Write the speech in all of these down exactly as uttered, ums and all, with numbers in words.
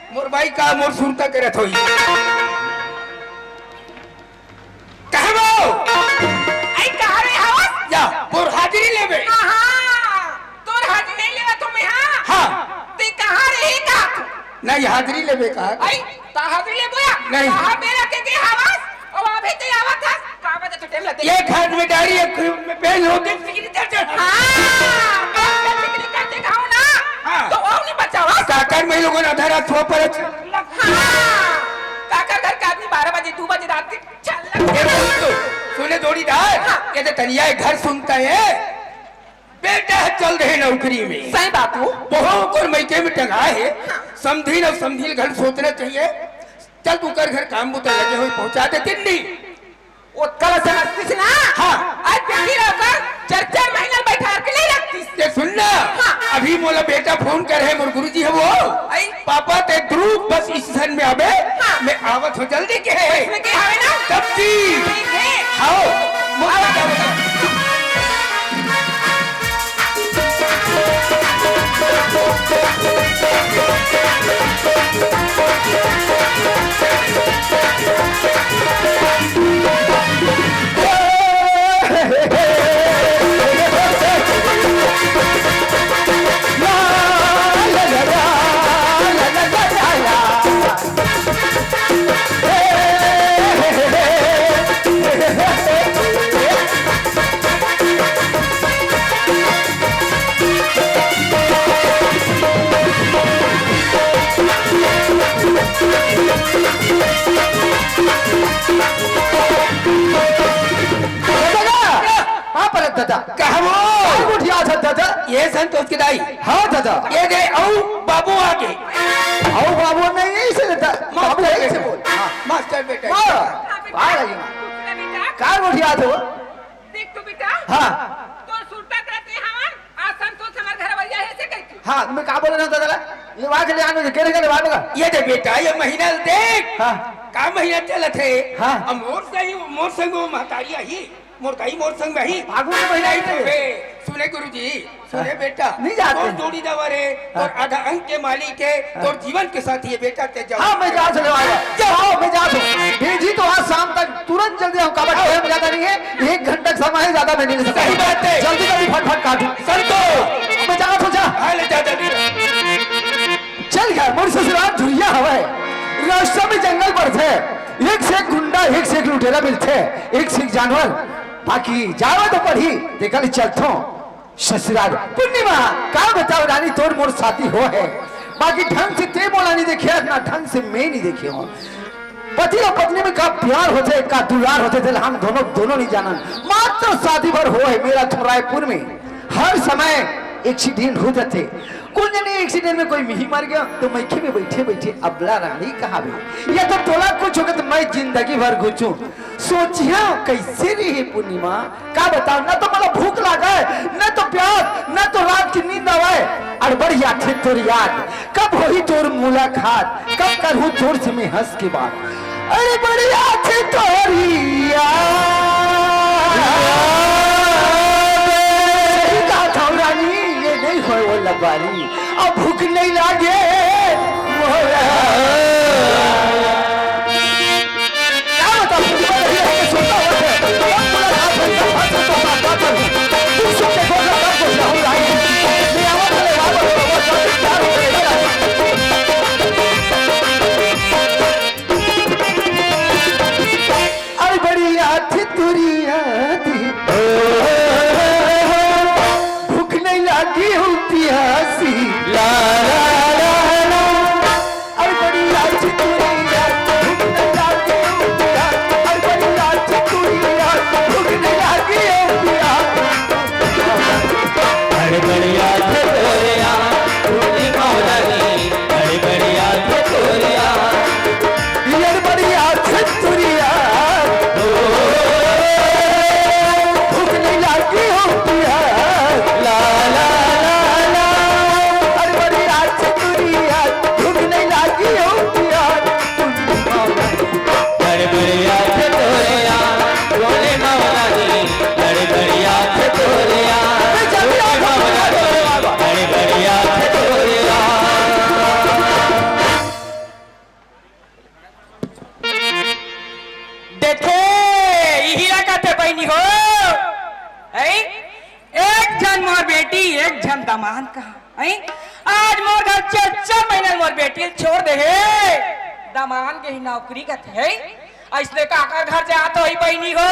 मोर बाई का मोर सुरता करत होही। कहाँ वो? आई कहाँ रे हवस? या, मोर हाजिरी लेबे। आहा, तोर हाजिरी नहीं लेवा तो मैं, हाँ? हाँ। ते कहाँ रे का तू? नहीं, हाजिरी लेबे कहा। आई, ता हाजिरी लेबो या? नहीं। कहाँ बेरा के गे हवस? अब अभी ते आवत हस, का बजे तो टाइम लगथे? एक हाथ में डायरी, एक में पेन होते, फिक्री करते। हाँ, बस मैं फिक्री करते खाऊं ना, हाँ। तो वो नहीं बचावा। काकर में लोगों ने आधा रात सो पर हाँ, काकर घर का आदमी बारह बजे, दो बजे रात के चल ये बोल तो, सुने जोड़ीदार, हाँ। ये तो तनिया एक घर सुनता है। बेटा चल रहे नौकरी में। सही बात हो। बहू को मइके में टंगा है। हाँ। समधी न समधी घर सोचना चाहिए। चल तू कर घर काम बुता लगे हुए पहुंचा दे तिन्नी। वो कल समझतीस ना? हाँ। आज बेटी रहकर चार चार महीना बैठा के नहीं रखतीस। ये सुन ना। हाँ। अभी मोला बेटा फोन कर है, मोर गुरुजी है वो। आई। पापा ते ध्रुव बस स्टेशन में आबे। हाँ। मैं आवत हो जल्दी के है। इसमें के हवे ना? तब जी। ठीक है। आओ। मोला क्या बता? दादा, का परत दादा? कहाँ वो? काय गोठियाथस दादा? ये संतोष के दाई। हाँ दादा। ये दे, अउ बाबू आगे। अउ बाबू नहीं, ऐसे दादा। बाबू है, ऐसे बोल। हाँ। मास्टर बेटा। वाह, वाह, वाह। काय गोठियाथस वो? देख तो बेटा। हाँ। तोर सुरता करत हे हमन, आज संतोष हमर घर अवइया हे से कहिके। हाँ, मैं का बोले ना दादा? लेवा के ले आने के, के लेवा देगा? ये दे बेटा, ये महीना देख। हाँ। का महीना चलत हे? हाँ। अब मोर सही, मोर संग वो महतारी आही, मोर दाई मोर संग में आही। फागुन के महीना ही तो। बे, सुने गुरुजी, सुने हाँ। बेटा, नहीं जाते। तोर जोड़ी दवा रे, हाँ। तोर आधा अंग के मालिक हे, हाँ। तोर जीवन के साथी हे बेटा, ते जाओ। हाँ, मैं जात हूँ, लेवा आएगा। जाओ। जाओ, मैं जात हूँ। भेजी तो आज शाम तक, तुरंत जल्दी हम काबर टाइम ज्यादा नहीं है, एक घंटा का समय है, ज्यादा मैं नहीं ले सकता। सही बात है। जल्दी, जल्दी, फट, फट काटो। संतोष। मैं जात हूँ, जा। हाँ, ले जा, जल्दी। चल यार, मोर ससुराल झुरिया हवय, रास्ता में जंगल पड़थे, एक से एक गुंडा, एक से एक लुटेरा मिलथे, एक से एक जानवर, बाकी जावे तो पड़ही, तेकर ले चलथों। ससुराल। पूर्णिमा, का बताओ रानी, तोर मोर शादी हो है, बाकी ढंग से ते मोला नहीं देखे, ना ढंग से मैं नहीं देखे हूँ। पति और पत्नी में का प्यार होथे, का दुलार होथे, तेला हम दोनों, दोनों नहीं जानन। मात्र शादी भर हो है मेरा तो रायपुर में। हर समय एक्सीडेंट हो जाथे। कोन जनी एक्सीडेंट में कोई मिही मर गया, तो मइके में बैठे बैठे अबला रानी कहावे। या तो तोला कुछ होगे तो मैं जिंदगी भर घुचूं। सोचिया कैसे रही पूर्णिमा, का बताओ, न तो मोला भूख लागे, न तो प्यास, न तो रात की नींद आवे। अड़बड़ियाथे तोर याद, कब होही तोर मुलाकात, कब करहूं तोर से मैं हंस के बात। अड़बड़ियाथे तोर याद। सही कहा था रानी, ये नहीं होय वो लबारी। अब भूख नहीं लागे मोला। क्या बताऊं, पूरा नहीं है, सुनता हुआ है। अब पूरा रात भर का बात करता हूँ, बात कर। तू सुन के बोल रहा, सब कुछ रहूं रानी। मैं आवाज वाले बात कर रहा हूँ, सब कुछ प्यार हो गया। अरे बड़ी याद थी तुरी याद थी। भूख नहीं लागी हूँ प्यासी। ला, ला, ला, ला। अरे बड़ी याद थी तुरी याद, भूख नहीं लागी हूँ प्यासी। अरे बड़ी याद थी तुरी याद, भूख नहीं लागी हूँ प्यासी। अरे बड़ी याद थी तुरी याद, भूख नहीं लागी। बड़ी बढ़िया छतुरिया, ये बढ़िया छतुरिया। ओ, भूख नहीं लागी हो पिया। ला, ला, ला, ला। अरे बढ़िया कहा, हैं? आज मोर घर चार चार महीना मोर बेटी ल छोड़ दे हे। दमांद गे हे नौकरी कथे, हैं? अइसने काकर घर जात होही बहिनी हो,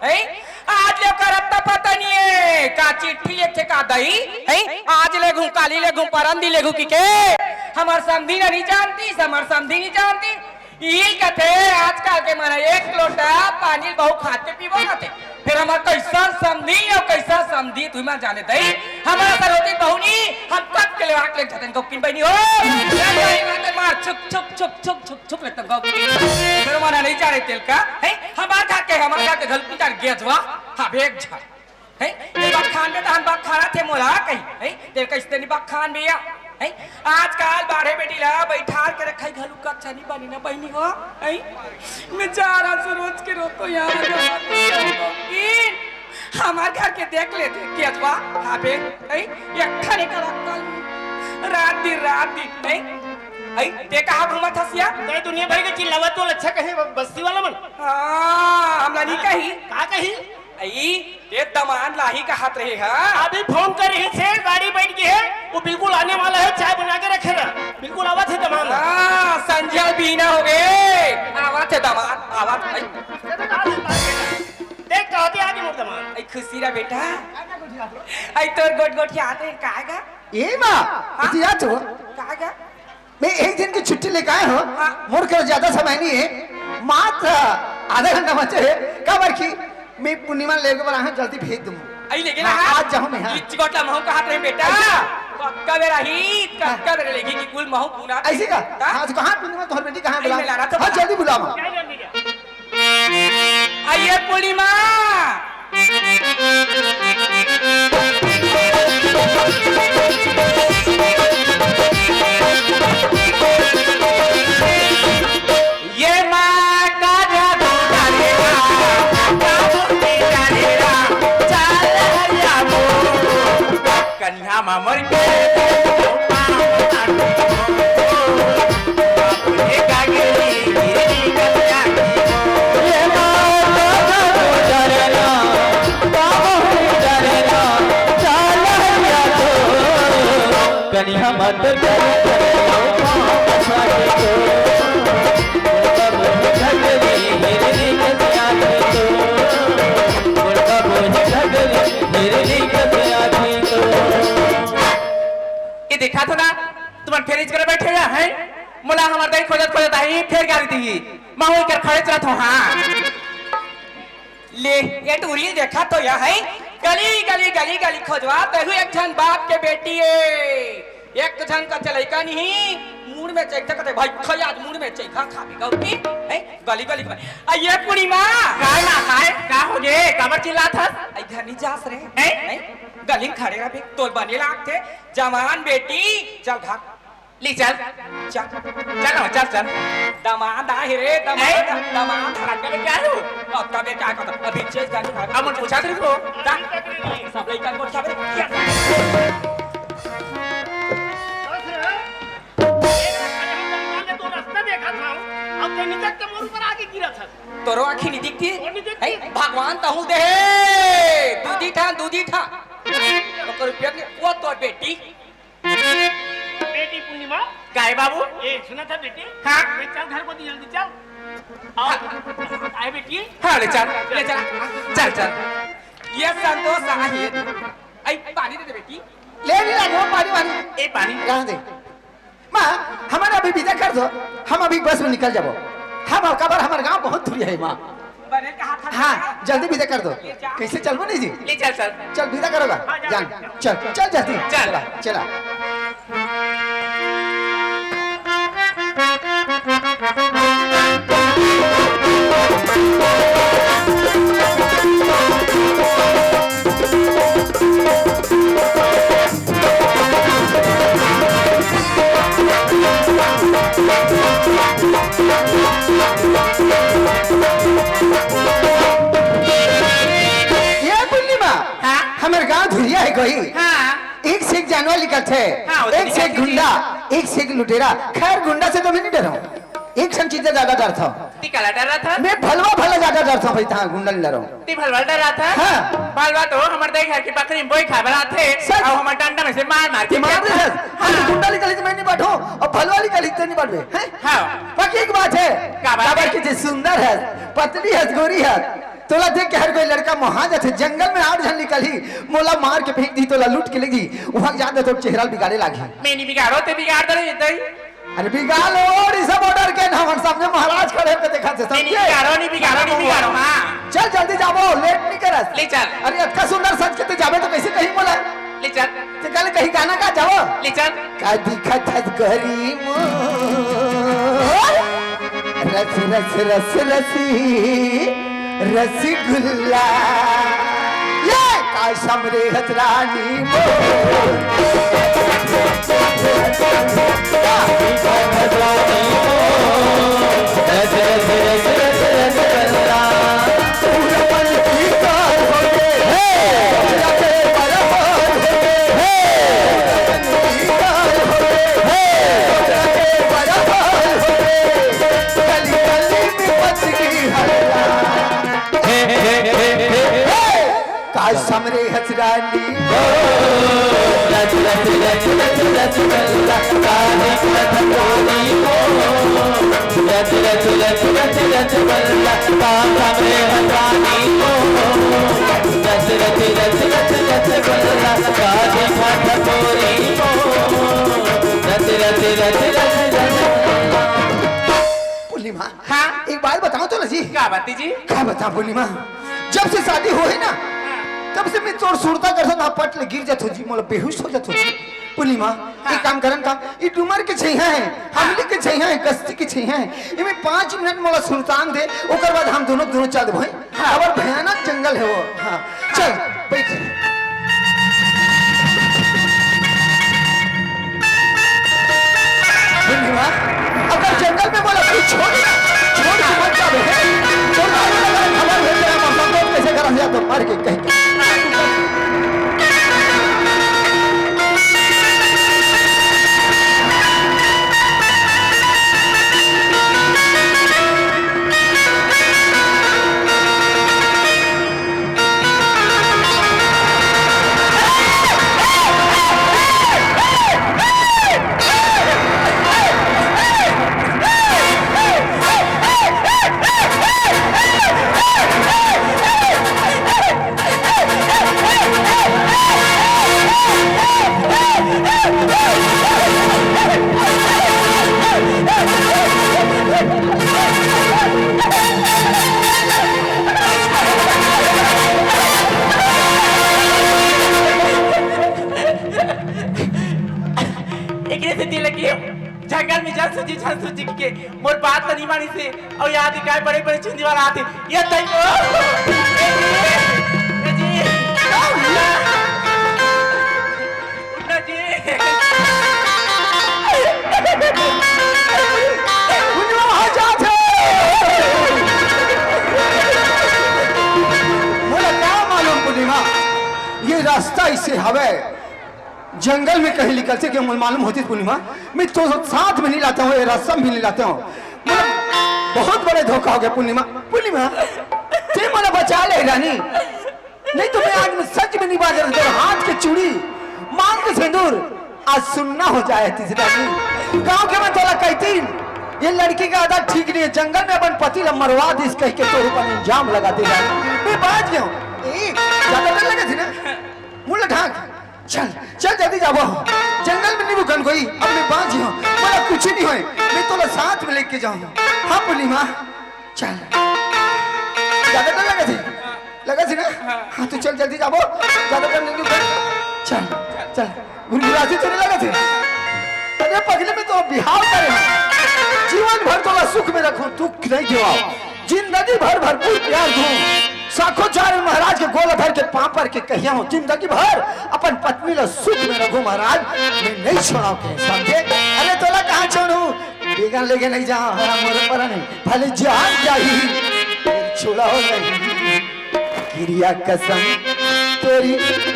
हैं? आज ले ओकर अत्ता पता नहीं है, का चिट्ठी लेथे का दई, हैं? आज लेगहूं, काली लेगहूं, परन दिन लेगहूं कि के? हमर समधी ला नहीं जानती, हमर समधी नहीं जानती। इही कथे, आजकल के मन एक लोटा पानी ल बहू खाते पीबो कथे। फेर हमर कइसन समधी अउ कइसन समधी तुमन जाने दई। हमर सरस्वती बहू नी, हम कब के लेवा के लेके जाते हैं गौकिन बहिनी हो। मार छुक छुक छुक छुक छुक छुक लगता गौकिन। फेर मन नहीं जाने तेल का, हैं? हमर घर के, हमर घर के घलुक नहीं जाने गेजवा, हाँ, भेग झा। हैं? ये बखान में तो हम बखाना थे मोला कहीं, हैं? तेरे का इस दिन बखान में या, हैं? आजकल बाढ़े बेटी ला बैठार के रखाई घलू का अच्छा नहीं बनी ना बहिनी हो, हैं? मैं जा रहा सु रोज के रोज तो यहाँ आ जावा तो क्या होगा? इन हमार घर के देख लेते, केजवा, हाँ बे, हैं? एक ठने का रखल रात दिन, रात दिन, हैं? हैं? ते कहाँ घूमत हस या? तय दुनिया भर के चिल्लावत तो अच्छा कहे बस्ती वाला मन। हाँ, हमला नहीं कही। का कही? अई, ये दमांद लाही कहत रहे हा। अभी फोन करे हे से, गाड़ी बैठ गे हे, वो बिल्कुल आने वाला है, चाय बना के रखे रहा, बिल्कुल आवत हे दमांद। हाँ, संझा बीना हो गे, आवत हे दमांद, आवत हे। देख, कहते आगे मोर दमांद। अई, खुशी रह बेटा। अई, तोर गोट गोट के आते हैं, कहाँ गा? ए माँ, हाँ? इतिया तो। कहाँ गा? मैं एक दिन की छुट्टी लेके आया हूँ। हाँ। मोर करा ज्यादा समय नहीं है, मात्र आधा घंटा बचे है। काबर कि मैं पूर्णिमा लेके वाला हूँ, जल्दी भेज दूंगा। अई लेकिन हाँ, हाँ, आज जाऊँ मैं, हाँ। इच गोट ला महू कहत रहे बेटा। अच्छा। कतका बेर आही, कतका बेर लेगी कि कुल महू पूरा। ऐसे का? हाँ? हाँ, तो कहाँ पूर्णिमा, तुम्हारी बेटी कहाँ है, अई बुला? मैं ला रहा था। हाँ, जल्दी बुला माँ। क्या जल्दी क्या? आइए पूर्णिमा। ये माँ का जादू डालेगा, जादू डालेगा, चाल हरिया बोल। कन्या मामर के कनिहा मत कर, कर लो पाँव पछाड़ के तो। बोल बाबू झगड़ी हिरनी के प्यार में तो। बोल बाबू झगड़ी हिरनी के प्यार में तो। ये देखा था ना, तुमन फेर इच कर बैठे हुआ है। मोला हमर दाई खोजत खोजत आही, फेर गाली दीही। महू इकर खड़े चलत हो, हाँ। ले, ये टूरी देखा तो या है, गली, गली, गली, गली खोजवा, तेहू एक झन बाप के बेटी ए। एक झन का चलैका नहीं, मुड़ में चैखा कते भाई, खै आज मुड़ में चैखा खा के गौकी, हैं? गली, गली, गली। आ ये पूर्णिमा। काय ना काय, का हो गे, काबर चिल्लात हस? आई घर नहीं जास रे, हैं? हैं? गली में खड़े रह बे, तोर बने लागथे, जवान बेटी, चल घर। ले चल। चल। चल ना, चल, चल। दमाद आहे रे, दमाद, नहीं। दमाद हराम करे क्या है वो? अब का बे क्या करता? अभी चेंज कर। अब मुझे पूछा तेरे को। जा। सब लइका को क्या बे? तो रास्ता देखा था, अब तो निकल के मोर ऊपर आके गिरा था। तोरो आँखी नहीं दिखती? और नहीं दिखती? है? भगवान तहु दे। दूधी ठा, दूधी ठा। ओकर रुपया नहीं, वो तो बेटी। बेटी पूर्णिमा। काय बाबू? ए, सुना था बेटी? हाँ। ए, चल घर को दी, जल्दी चल। आओ। आए बेटी। हाँ, ले चल। ले चल। चल, चल। ये संतोष आहे। आई पानी दे दे बेटी। ले नहीं लागे वो पानी वानी। ए, पानी। रहने दे। माँ, हमन अभी विदा कर दो, हम अभी बस में निकल जाबो। हम काबर हमर गांव बहुत दूर है माँ। बने कहा था हाँ, ना? जल्दी विदा कर दो। ले जा। कैसे चलबो नहीं जी? ले चल सर। चल विदा करोगा? हाँ, जा, जान, जा। चल, चल जल्दी। चल। चला, चला। ये पूर्णिमा, हाँ? हमर गांव धुरिया है कोई। हाँ। एक से एक जानवर निकलथे। हाँ, वो तो एक से एक निकलथे। गुंडा, एक से एक लुटेरा। खैर, गुंडा से तो मैं नहीं डरा हूँ, एक ठन चीज से ज्यादा डरता हूँ। ती काला डरथस? मैं भलवा भला जादा डरथंव भाई, तहां गुंडा नी डरंव। ती भलवा डरथस? हां। भलवा तो हमर दाई घर के बकरी में बोई खाय बर आथे, सच? अउ हमर डंडा में से मार मार के मार देथे। हां। गुंडा निकली त मैं नी बैठंव, अउ भलवा निकली त नी बैठबे, हैं? हां। पक्की एक बात हे। का बात हे? काबर कि जे सुंदर हे, पतली हे, गोरी हे, तोला देख के हर कोई लड़का मोहा जाथे। जंगल में आठ झन निकलही, मोला मार के फेंक दिही, तोला लूट के ले दिही, उहां जादा तोर चेहरा ल बिगाड़े लागही। मैं नी बिगाड़ंव, ते बिगाड़ दे रे दाई। अरे बिगाड़ ले, ओड़ी सब order के ना, हमर सामने महाराज खड़े होके देखथे, नहीं, नहीं, समझे? बिगाड़ंव, नहीं बिगाड़ंव, नहीं बिगाड़ंव, हाँ। चल जल्दी जाबो, late नहीं करस। ले चल। अरे अतका सुंदर सज के ते जाबे तो कैसे कही मोला? ले चल। ते कल कहीं गाना गा जाबो। ले चल। का दिखत हस गरी मोर, रस रस रस रसी रसगुल्ला। ये का समरे हथरानी मोर। का समरे हथरानी। पूर्णिमा, हाँ? एक बात बताओ तो ना जी। का बात जी? का बताओ पूर्णिमा, जब से शादी होय हे ना, हाँ। तब से मैं तोर सुरता करथंव ना, पट ले गिर जाथंव जी, मोला बेहोश हो जाथंव जी। पूर्णिमा, हाँ। एक काम करन का, ई डूमर के छइहां हे, हाँ। अमली के छइहां हे, गस्ती के छइहां हे, एमे पाँच मिनट मोला सुरतान दे, ओकर बाद हम दूनों, दूनों चल देबो, हैं? हाँ। अब्बड़ भयानक जंगल हे वो। हाँ। चल, बैठ। पूर्णिमा, अगर जंगल में मोला कोई छोड़, छोड़ के मत जाबे, हैं? छोड़ के मत जाबे, खबर भेज देना, हम लोग कैसे घर आ जाए तो मर के कहीं। एकरे सेती लगे जंगल में झन सूझी, झन सूझी के मोर बात ल नइ मानिस हे। अउ ये दे काय बड़े-बड़े चुंदी वाला आथे। ये तई ओ! ए जी! ए जी! उठना जी! उठना हो जात हे। मोला का मालूम पूर्णिमा, ये रास्ता अइसे हवे। जंगल में कहीं निकलथे के मोला मालूम होतिस पूर्णिमा, मैं तो साथ में नइ लातेंव, ये रास्ता में भी नइ लातेंव। मोला बहुत बड़े धोखा हो गया पूर्णिमा। पूर्णिमा, ते मोला बचा ले रानी, नहीं तो मैं आज मैं सच में नइ बांचंव। तोर हाथ के चूड़ी, मांग के सिंदूर, आज सुन्ना हो जाय तीसरा दिन। गांव के मन तोला कहितिन, ये लड़की के आदत ठीक नइ हे, जंगल में अपन पति ला मरवा दिस कहिके तोर ऊपर इल्जाम लगा दे रानी। मैं बांच गेंव। ए, जादा डर लगथे ना? मुड़ ला ढांक। चल, चल जल्दी जाबो। जंगल में नइ रुकन कोई, अब मैं बांच गेंव। मोला कुछ नइ होय, मैं तोला साथ में लेके जांव। हाँ पूर्णिमा, चल। जादा डर लगथे? लगथे ना? हाँ। हाँ, तो चल जल्दी जाबो। जादा डर नइ लगथे। चल, चल। गुनगुनाथे तो नइ लगथे? अरे पगली, मैं तो बिहाव करे हंव। जीवन भर तोला सुख में रखहूं, दुख नइ देवंव। जिंदगी भर भरपूर प्यार दूं। साखोचार महाराज के गोड़ धर के पांव पर के कहिहूं, जिंदगी भर अपन पत्नी ला सुख में रखहूं महाराज, मैं नइ छोड़ंव के, समझे? अरे तोला कहां छोड़हूं? बेगन लेके नइ जांव, हरा मोर पर नहीं, भले जान जाही, छोड़ंव नहीं। किरिया कसम तोरी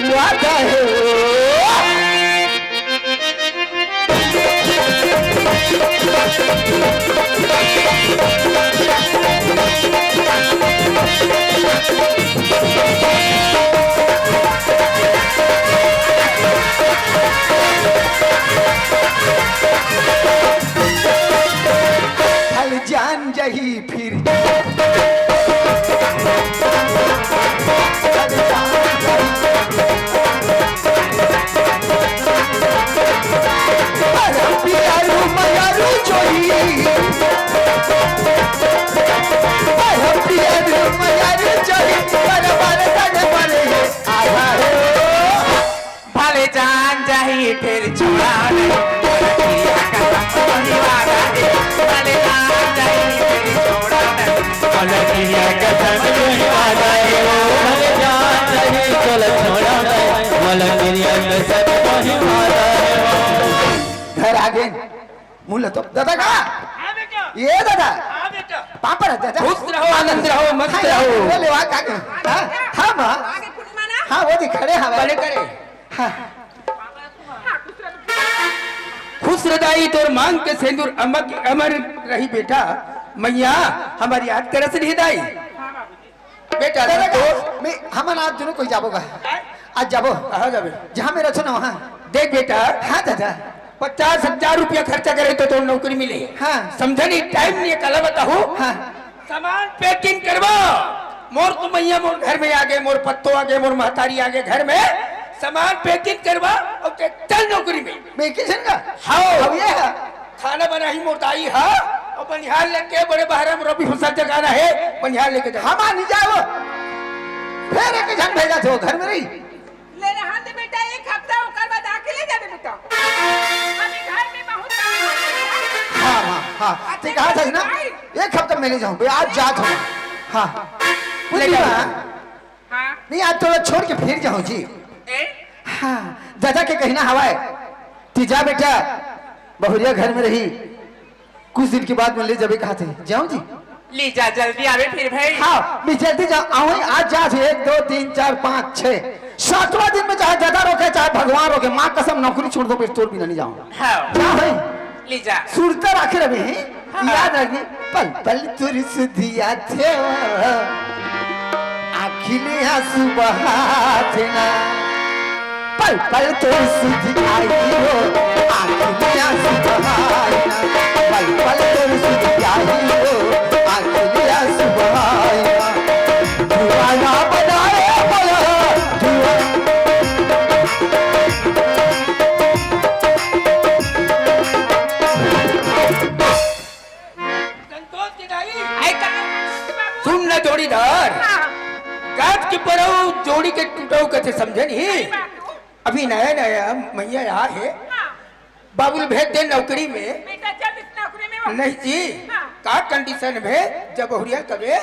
वादा हे ओ। हल जान जही फिर। भले जान जाही फिर छोड़ा नहीं, मोला किरिया कसम वही वादा हे। भले जान जाही फिर छोड़ा नहीं, मोला किरिया कसम वही वादा हे। भले जान जाही चल छोड़ा नहीं, मोला किरिया कसम वही वादा हे। घर आ गए। मुँह ल तो दादा का? हाँ बेटा। ये दादा। हाँ बेटा। पापड़ है दादा। खुश रहो, आनंद रहो, मस्त हाँ, रहो। ये लेवा का के? हाँ? हाँ, माँ। आगे पूर्णिमा ना? हाँ, वो दिख खड़े हवे। बड़े करे। हाँ। खुश रह दाई तोर मांग के सेंदूर अमर, अमर रही बेटा। मैया हमर याद करस नहीं दाई। बेटा, दादा का? संतोष। मैं, हमन आज दोनों कोई जाबो का? आज जाबो। कहाँ जाबे? जहाँ मेरा सुना वहाँ। देख बेटा। हाँ दादा। पचास हजार रुपया खर्चा करे तो तोर नौकरी मिले। हाँ। समझे नहीं, टाइम नहीं है, कल बताहूँ। हाँ। सामान पैकिंग करवा, मोर तो मैया मोर घर में आ गए, मोर पत्तो आ गए, मोर महतारी आ गए घर में, सामान पैकिंग करवा और ते चल नौकरी में। मैं किशन का? हाँ। अब ये है। खाना बनाही मोर दाई हा, और बनिहार लेके बड़े बहरा में रबी फसल जगाना है, बनिहार लेके जा। हम आ नहीं जाओ, फिर एक झन भेजा थे वो घर में रही। ले रहा थे बेटा, एक हफ्ता ओकर बाद आके ले जाबे बेटा। अभी घर में बहुत काम है। हाँ, हाँ, हाँ। अच्छा, ते कहा था ना, भाई। एक हफ्ता मैं ले जाऊँ, भाई, आज जात हूँ। हाँ। ले पूर्णिमा, जाओ। हाँ। नहीं, आज थोड़ा छोड़ के फिर जाऊँ जी। ए? हाँ, दादा के कहना हवाए, ती जा बेटा, बहुरिया घर में रही, कुछ दिन के बाद मैं ले जाबे कहा थे, जाऊँ जी। ले जा, जल्दी आवे फिर भाई। हाँ, मैं जल्दी जा, आऊँ, आज जा, एक, दो, तीन, चार, पाँच, छः, सातवां दिन में चाहे दादा रोके, चाहे भगवान रोके, माँ कसम नौकरी छोड़ दो, मैं तोर बिना नहीं जाऊँ। हाँ। जा भाई। ले जा। सुरता राखे रहे हैं, हाँ। याद रखनी, पल पल तुर सुधिया थे। आँखी ले आंसू बहाथे ना, पल पल तोर सुधि आई हो। आँखी ले आंसू बहाए ना, पल पल तोर सुधि आई हो। आँखी ले आंसू बहाए ना, दीवाना बनाए बोला, दीवाना। संतोष के दाई। आय का? सुन न जोड़ीदार, हाँ। गाछ के परऊ जोड़ी के टूटऊ कथे, समझे नहीं? सही बात हो। अभी नया नया मैया यहाँ है, हाँ। बाबुल भेज दे नौकरी में। बेटा चल इस नौकरी में वो। नहीं जी, हाँ। का कंडीशन में जब बहुरिया कबे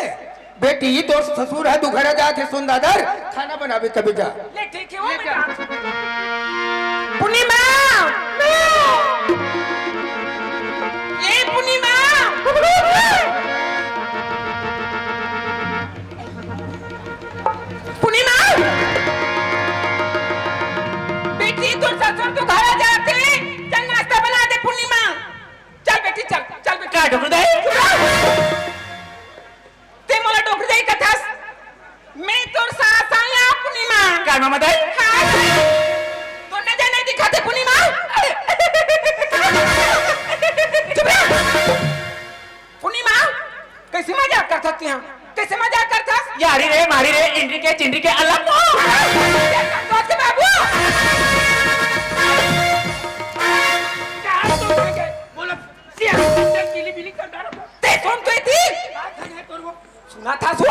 बेटी, तोर ससुर ह दुघरा जात हे, सुन दादर, खाना बनाबे कबे जा। ले, ठीक हे, वो ले बेटा। पूर्णिमा! ए पूर्णिमा! पूर्णिमा! बेटी, तोर ससुर दुघरा जात हे, चल नाश्ता बना दे पूर्णिमा। चल बेटी, चल, चल बेटी। का डुगुर दे? चुप रह। ते मोला डोकरी दाई कथस? मैं तोर सास आंव या पूर्णिमा। का मामा दाई? हाँ। तोर नजर नहीं दिखत हे पूर्णिमा? चुप रह। पूर्णिमा, कैसे मजाक करथस तिहा? कैसे मजाक करथस? यारी रे, मारी रे, इंद्री के, चिंद्री के अलग। संतोष के बाबू। क्या तुम बोलो? सियान, किली बिली कर डालो। ते सुन तो थी। सुना था सो। वो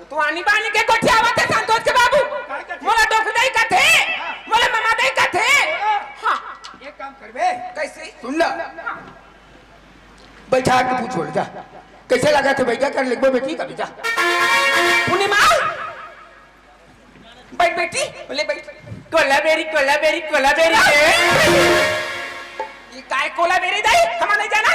तो आनी बानी के गोठियावत हे संतोष के बाबू। मोला डोकरी दाई कथे, मोला मामा दाई कथे। हाँ। एक काम करबे। कैसे? सुन ना। बैठा के पूछ बोल जा। कैसे लगा थे भैया कर लिखबो बेटी का बेटा? पूर्णिमा। बैठ बेटी, बोले बैठ। कोलाबेरी, कोलाबेरी, कोलाबेरी रे। ये काय कोलाबेरी दाई? हमारा नहीं जाना।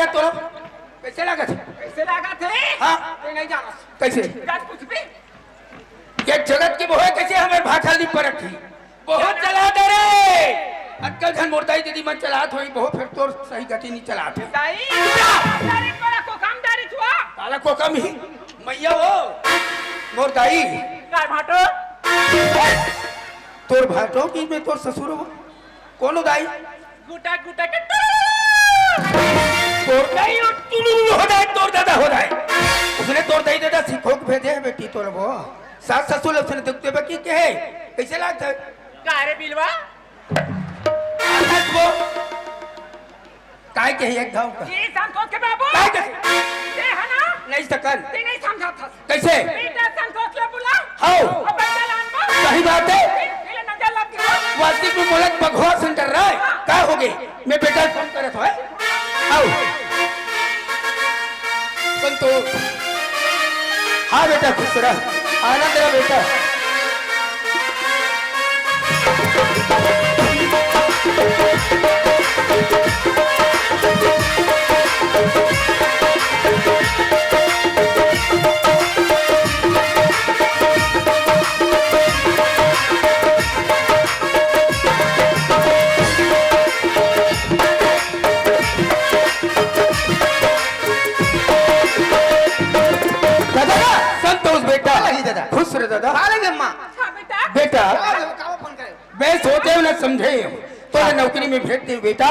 तोला कइसे लागत हे? कइसे लागत हे? हाँ। ते नहीं जानस। कइसे? जा पूछबे। ये जगत के बोहे कइसे हमर भाखा नी परत ही? बहुत चलात हे रे। अतका झन मोर दाई दीदी मन चलात होही, बहुत फेर तोर सही गति नी चलात हे। दाई, दारी तोरा को कम दारी छुआ। काला को कम ही? मइया वो। मोर दाई। काय भाटो? तोर भाटो कि मैं तोर ससुर हो? कोनो दाई? गुटा गुटा के टुलुलु। तोर दाई हो, टुलुलु हो दाई, तोर दादा हो दाई। उसने तोर दाई दादा सिखो के भेजे हे बेटी तोर वो। सास ससुर उसने दुख देबे कि कहे, कइसे लागत हे? का रे बिलवा? लागत वो। काय कहे एक घाव का? ये संतोष के बाबू। काय कहे? ते है ना? नहीं सकल। ते नहीं समझा था। कइसे? बेटा संतोष ला बुला। हव। अपन चलान बा। सही बात हे। पहले नजर लग गई। वास्तविक में मोला बघवा से डर रहा हे। का हो गे? मैं बेटा फोन करत हों। आओ। संतोष। हाँ बेटा, खुश रह। आनंद रह बेटा। दादा, संतोष बेटा। नहीं दादा। खुश रह दादा। हाँ, लेंगे अम्मा। हाँ, बेटा। बेटा, का हो, का हो फोन करे? मैं सोचे ना समझे हूँ, तोला नौकरी में भेज देंव बेटा।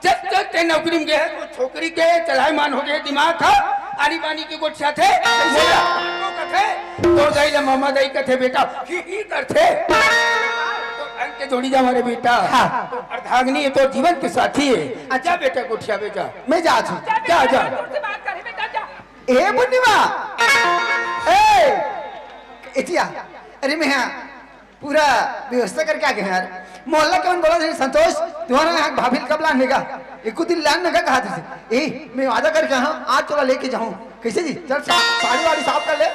जब तक ते नौकरी में गे हे, वो छोकरी के चलायमान हो गे दिमाग हा, आनी बानी के गोठियाथे। कइसे? तो कथे, तोर दाई ला मामा दाई कथे बेटा, ही ही करथे। तो अंक के जोड़ी जा हमारे बेटा। हाँ। तो अर्धांगिनी हे, तोर जीवन के साथी हे। अच्छा बेटा, गोठिया बेटा। मैं जात हूँ। जा, जा। तुमसे बात करे बेटा, जा। ए बुन्नी माँ, ए, एती आ। अरे मैं हाँ पूरा व्यवस्था करके आ गे हँव यार। मोहल्ला के मन बोलथे संतोष, तुम्हारा यहाँ भाभी कब लाने का? एको दिन लान ना कहा थे। ए, मैं वादा करके आया हूँ, आज तोला लेके जाहूँ। कइसे जी? चल सा-, साड़ी वाड़ी साफ कर ले,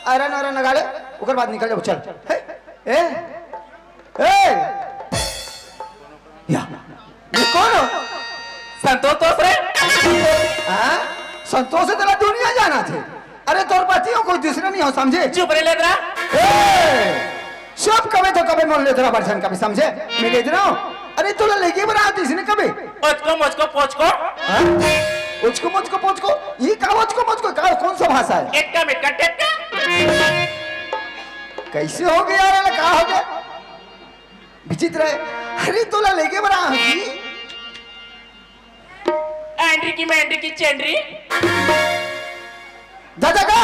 आयरन वायरन लगा ले, ओकर बाद निकल जाबो। चल। हे, ए, ए, या, ये कोन हो? संतोष दोस्त रे। हाँ? संतोष हे तेला दुनिया जानथे। अरे तोर पति हो, कोई दूसरा नहीं हो, समझे? चुप रे लेदरा। ए, चुप कबे तो कबे मोर लेदरा बरसन कबे, समझे? मैं लेदरा हूँ। अरे तोला लेगे बर आतिस न कबे। ओचको मोचको पोचको। हाँ? ओचको मोचको पोचको? ये का ओचको मोचको? का, कौन सा भाषा हे? एटका मेटका टेटका। कइसे हो गे यार, एला का हो गे? विचित्र हे। अरे तोला लेगे बर आतिस। एंड्री की मेंड्री की चेंड्री। दादा का?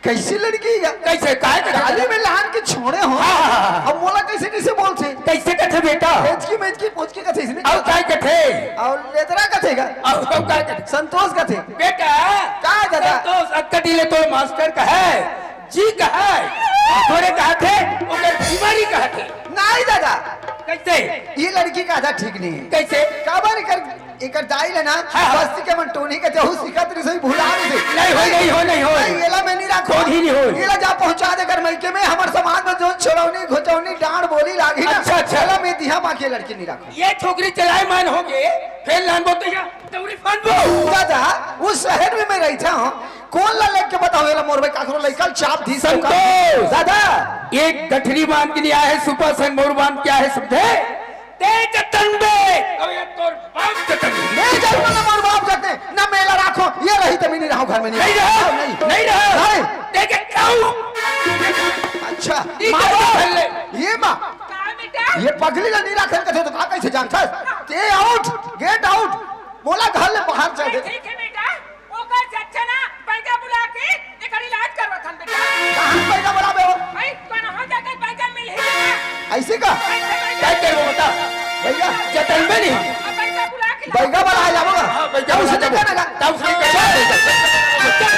कइसे लड़की हे? कइसे? काय के गाली में लान के छोड़े हो। हाँ, हाँ, हाँ, हाँ। अब मोला कइसे, कइसे बोलथे? कइसे कथे बेटा? एचकी मेचकी पोचकी कथे इसने। अउ काय कथे? अउ लेदरा कथे का? अउ, अउ काय कथे? संतोष कथे। बेटा। का दादा? संतोष, अतका दिन ले तोर मास्टर कहे, जी कहे, तोरे कहाथे, ओकर बीमारी कहाथे। नहीं दादा। कइसे? ये लड़की का आदत ठीक नहीं हे। कइसे? काबर एकर, एकर दाई ला ना, हाँ, हाँ। बस्ती के मन टोनी कथे, हू सिखत रहिस, भुला रहिस। नहीं होय, नहीं होय, नहीं होय। नहीं, एला मैं नहीं राखूँ। कभी नहीं होय। एला जा पहुँचा दे कर मइके में, हमर समाज में जो छोड़ौनी, घोचौनी, डांड़ बोली लागी ना, अच्छा, अच्छा। एला मैं दिहा माँ के लड़की नहीं राखूँ। ये छोकरी चलायमान हो गे, फेर लानबो तो या दौरी फानबो। दादा, उस शहर में मैं रहिथा हूँ, कोन ला लेके बताओ, एला मोर भाई काकरो लइका ल चाप दी। संतोष। दादा। एक गठरी बांध के नहीं आए है, सुपा सन मोर बांध के आए है, समझे? ते जतन बे। अब ये तोर बाप जतन बे। मैं जन्म ना मोर बाप जतन, ना मैं एला राखो, ये रही त मैं नहीं रहूं घर में, नहीं। नहीं रहो, नहीं। नहीं रहो। नहीं। ते के कहूं। अच्छा, ये मारो। क्या कर ले? ये माँ। का बेटा? ये पगली ला नहीं राखे कथे तो का कइसे जानथस? ते out, get out। मोला घर ले बाहर चल दे। ठीक है बेटा। ओकर से अच्छा ना, बैजा बुला के एकर इलाज करवत हन बेटा। कहाँ बैजा बुलाबे हो? भाई, कहाँ जाके बैजा मिलही बेटा? अइसे का? अइसे बैजा। का करबो बता? भैया, जतन में नहीं। अब बैजा बुला के ला। बैजा बुला जाबो का? हाँ, बैजा तब बुला उसे जाबो। देखा ना का? तब उसे देखा। चल।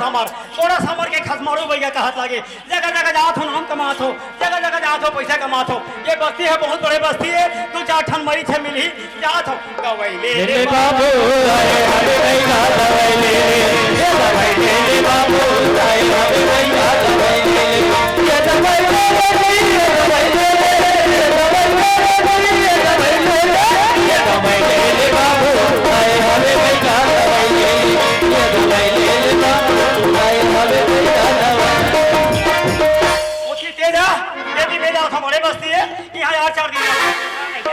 हमर, कोड़ा समर के खसमाड़ू बइगा कहत लागे। जगह जगह जात हो, नाम कमात हो, जगह जगह जात हो, पइसा कमात हो। ये बस्ती हे, बहुत बड़े बस्ती हे, दू चार ठन मरीच हे मिलही, जात हो। दवई ले ले ले बाबू, आए हवे भइया दवई ले ले। ये दवई ले ले बाबू, आए हवे भइया दवई ले ले। ये दवई ले ले, ये दवई ले ले, ये दवई ले ले, ये दवई ले ले, ये दवई ले ले बाबू, आए हवे भइया दवई ले ले। ये दवई ले ले बाबू, आए हवे भइया दवई। ओती तेजा, ये भी मेरा हमरे बस्ती हे, यहाँ यार चार दिन।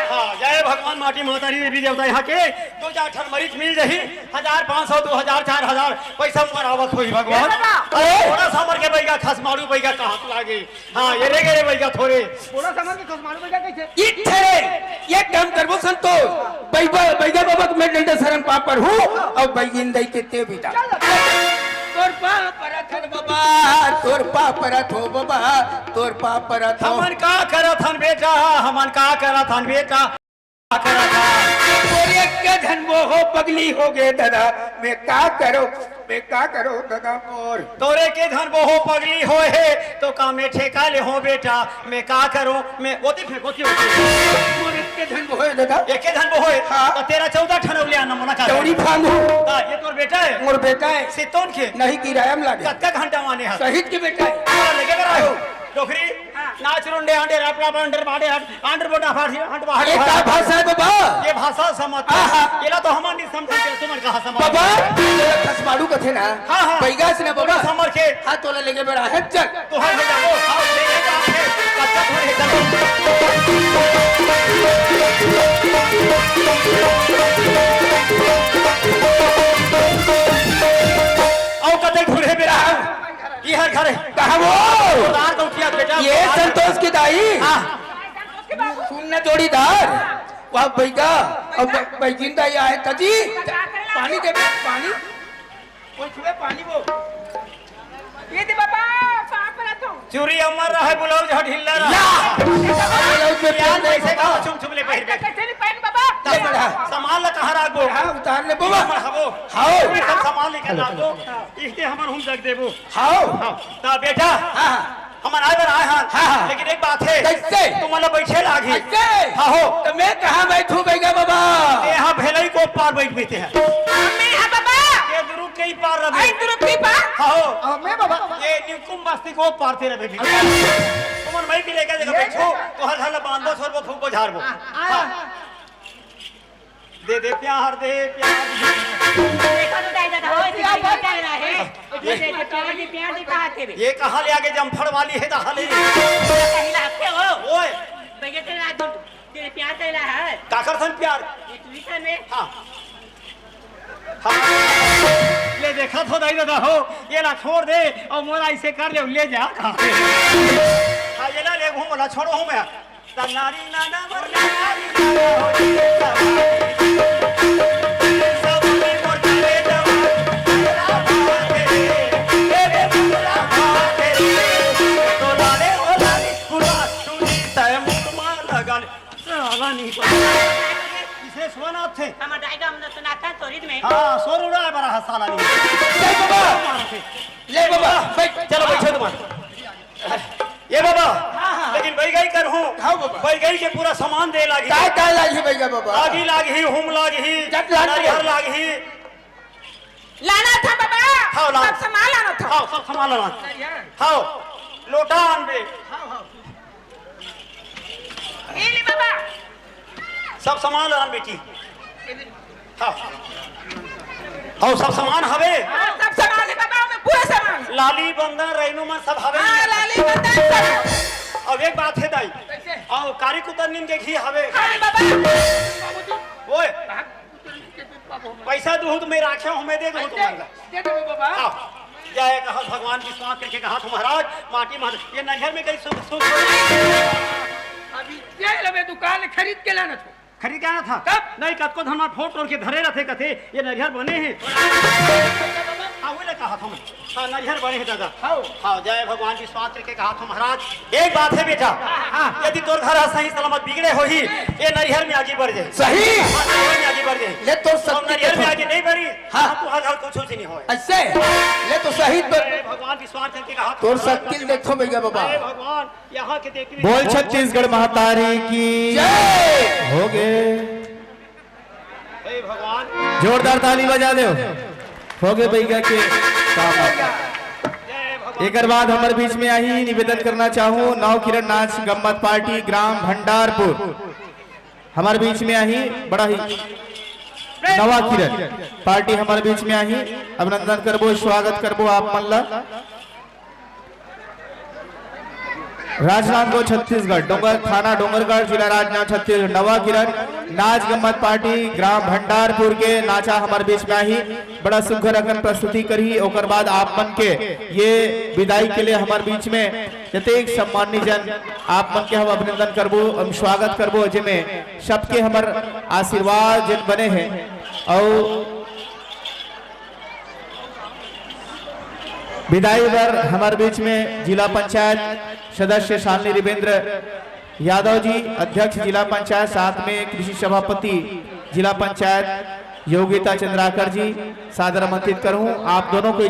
हाँ, जय भगवान माटी महतारी देवी देवता यहाँ के, दू चार ठन मरीच मिल जही, हजार, पाँच सौ, दू हजार, चार हजार, पइसा मोर आवक होही भगवान। ए बाबा। अरे, कोड़ा समर के बइगा, खसमाड़ू बइगा, कहाँ तू लागे? हाँ, ये रे, ये रे बइगा थोरे। कोड़ा समर के खसमाड़ू बइगा कइसे? इठे रे, ये काम करबो संतोष, बइगा, बइगा बाबा के मैं डंडा सरन पाँव परहूँ, अउ बइगिन दई के ते बेटा। तोर पाँव परत हन बाबा, तोर पाँव परत हो बाबा, तोर पाँव परत हो। हमन का करत हन बेटा, हमन का करत हन बेटा? तोर एके धन वो हो पगली हो गे ददा, मैं का करो, मैं का करो ददा मोर। तोर एके धन वो हो पगली हो हे, तो का मैं ठेका ले हो बेटा, मैं का करो, मैं ओती फेंक, ओती, ओती। मोर एके धन वो हे ददा। एके धन वो होय, हाँ। तो तेरा चौदह ठन अउ ले आना मना कर। चौड़ी फांगू। हाँ, ये तोर बेटा हे? मोर बेटा हे। सितोन के? नहीं, किराया में लागे। कतका घंटा माने हे? शहीद के बेटा हे। हाँ, लेके कर आयो। डोकरी, हाँ। नाच रुंडे आंडे, रापड़ा बांडर बाड़े, हट, आंडर बोटा फाड़, हट बाहर ये बाहर। का भाषा हे बाबा? ये भाषा समझ। हाँ, हाँ। एला तो हमन नहीं समझते, तुमन कहाँ समझ? बाबा, ये खसमाड़ू कथे ना? हाँ, हाँ। बैगा से ना बाबा। समर के। हाँ, तोला लेके बेरा हे, चल। तो हम हो जाओ, हाँ, लेके जाओ, कच्चा थोड़े, चलो। आओ, कते घूरे बेरा। ये हर घर हे। कहाँ वो? जोरदार तो किया बेटा। ये संतोष के दाई। हाँ। सुन ना जोड़ीदार, वहाँ बैगा अउ बै-, बैगिन दाई आए तजी। पानी दे बे, पानी। कोई छुए पानी वो। ये दे बाबा, पाँव परत हूँ। चूरी अमर रहे, ब्लाउज ह ढीला रहे। या! अब ब्लाउज में प्यार प्यार नहीं कइसे होता। का चुम चुम ले पहिर बे। कइसे नहीं पहन बाबा? ये बड़ा। सामान ला कहाँ राखबो? हाँ, उतार ले बाबा। ये बड़ा हबो। हाँ। ये सब सामान लेके राखबो। इहते हमन हम जग देबो। हाँ। हाँ। त बेटा, हाँ, हाँ। हमन आए बर आए हन। हाँ, हाँ। लेकिन एक बात हे। कइसे? तुमन ला बइठे लागही। कइसे? हाँ हो। त मैं कहाँ बइठूँ बैगा बाबा? ए, हाँ, भेलई को पार बइठ बइठे हे। मैं हाँ बाबा। ये दुरुग के ही पार रहे। आई दुरुग के ही पार? हाँ हो। अब मैं बाबा। ये निकुम बस्ती को पार तेरे बइठ। तुमन मई के लेके जगह बइठो, तो हर हल बांधो, छोड़बो, फूकबो, झाड़बो। हाँ। दे दे प्यार, दे प्यार। देखो तो दाई दादा, हो, इतनी क्या बात? चल रहा है। ये दे दे प्यार, दे प्यार, दे कहा थे बे? ये कहाँ ले आगे जमफड़ वाली हे, दहा ले। कहीं लाते हो? ओए। भैया तेरे आज तेरे प्यार चला है। काकर सन प्यार? ये तू ही सन है। हाँ। हाँ। ये देखा तो दाई दादा हो, ये ला छोड़ दे अउ मोला इसे कर ले, ले जा। हाँ, ये ला ले घूम, ला छोड़ो हूँ मैं। तनारी नाना मरना नारी नाना हो जी, तनारी। सबनी मोर करे जवान, तेरा बात है। ए रे बुरा बात है। तो लाले ओ लाली, गुलाब चूड़ी, तय मुख मार लगा ले। साला नहीं पता। किसे सुना थे? हम डायग्राम न सुनाता तो रिद में। हाँ, सोर उड़ा है बड़ा साला नहीं। ले बाबा, ले बाबा, बैठ, चलो बैठो तुम। ये बाबा, हाँ, हाँ। लेकिन बैगई कर हूँ। हाँ बाबा। बैगई के पूरा सामान दे लागी। काय काय लागी बैगा बाबा? आगी लागी, हुम लागी, जट लागी। नरिहर लागी। लाना था बाबा। हाँ, लाना। सब सामान लाना था। हाँ, सब सामान लाना। नरिहर। हाँ, लोटा आनबे। हाँ, हाँ। ये ले बाबा। सब सामान लान बेटी। हाँ। हाँ, सब सामान हवे। हाँ, सब सामान है बाबा, मैं पूरा सामान। लाली, बंदन, रैनू मन सब हवे। हाँ, लाली, बंदन सब। अब एक बात है दाई। कैसे? आओ, कारी कुतरनिन के घी हवे। हाँ, बाबा। ओए, पैसा दूहू तो मैं राखे हूँ, मैं दे दूहू कैसे? तुम्हारा। दे दो बाबा। हाँ, जय कहा भगवान, विश्वास करके कहा तो महाराज, माटी मार, ये नरिहर में कहीं सुख, सुख। अभी ये लबे दुकान खरीद के लाना था। खरीद के आना था? कब? नहीं, कतको धनमा फोड़ तोड़ के धरे रहते, कथे, ये नरिहर बने हैं। हाँ, वही ला कहा था मैं। हाँ, नरिहर बने हे दादा। हाँ। हाँ, जय भगवान विश्वामित्र के कहा था महाराज। एक बात हे बेटा, हाँ। यदि तोर घर ह सही सलामत बिगड़े होही, ये नरिहर में आगी बढ़ जाही। सही। हाँ, नरिहर में आगी बढ़ जाही। ले तोर शक्ति नरिहर में आगी नहीं बढ़ी, हाँ। हाँ, तोर घर कुछ नहीं होय। ऐसे? ले तो सही तो। जय भगवान विश्वामित्र के कहा था तोर महाराज। शक्ति देखो भैया बाबा। जय भगवान, यहाँ के देखिए। बोल छत्तीसगढ़ महतारी की जय। हो गए। हे भगवान। जोरदार ताली बजा दो। हो गए भैया के काम। जय भगवान। एकर बाद हमर बीच में आही, निवेदन करना चाहूँ, नव किरण नाच गम्मत पार्टी ग्राम भंडारपुर हमर बीच में आही, बड़ा ही नवा किरण पार्टी हमर बीच में आही। अभिनंदन करबो, स्वागत करबो आप मन ला। राजनांदगांव छत्तीसगढ़, डोंगर थाना डोंगरगढ़, जिला राजनांदगांव छत्तीसगढ़, नवा किरण नाच गम्मत पार्टी ग्राम भंडारपुर के नाचा हमर बीच में आही, बड़ा सुघर अकन प्रस्तुति करही। ओकर बाद आप मन के ये विदाई के लिए हमर बीच में जतेक सम्मानित जन आप मन के हम अभिनंदन करबो, हम स्वागत करबो, जेमे सबके हमर आशीर्वाद जेन बने हे। अउ विदाई बर हमर बीच में जिला पंचायत सदस्य शालिनी रिवेंद्र यादव जी, अध्यक्ष जिला पंचायत, साथ में कृषि सभापति जिला पंचायत योगिता चंद्राकर जी, सादर आमंत्रित करहूं। आप दोनों को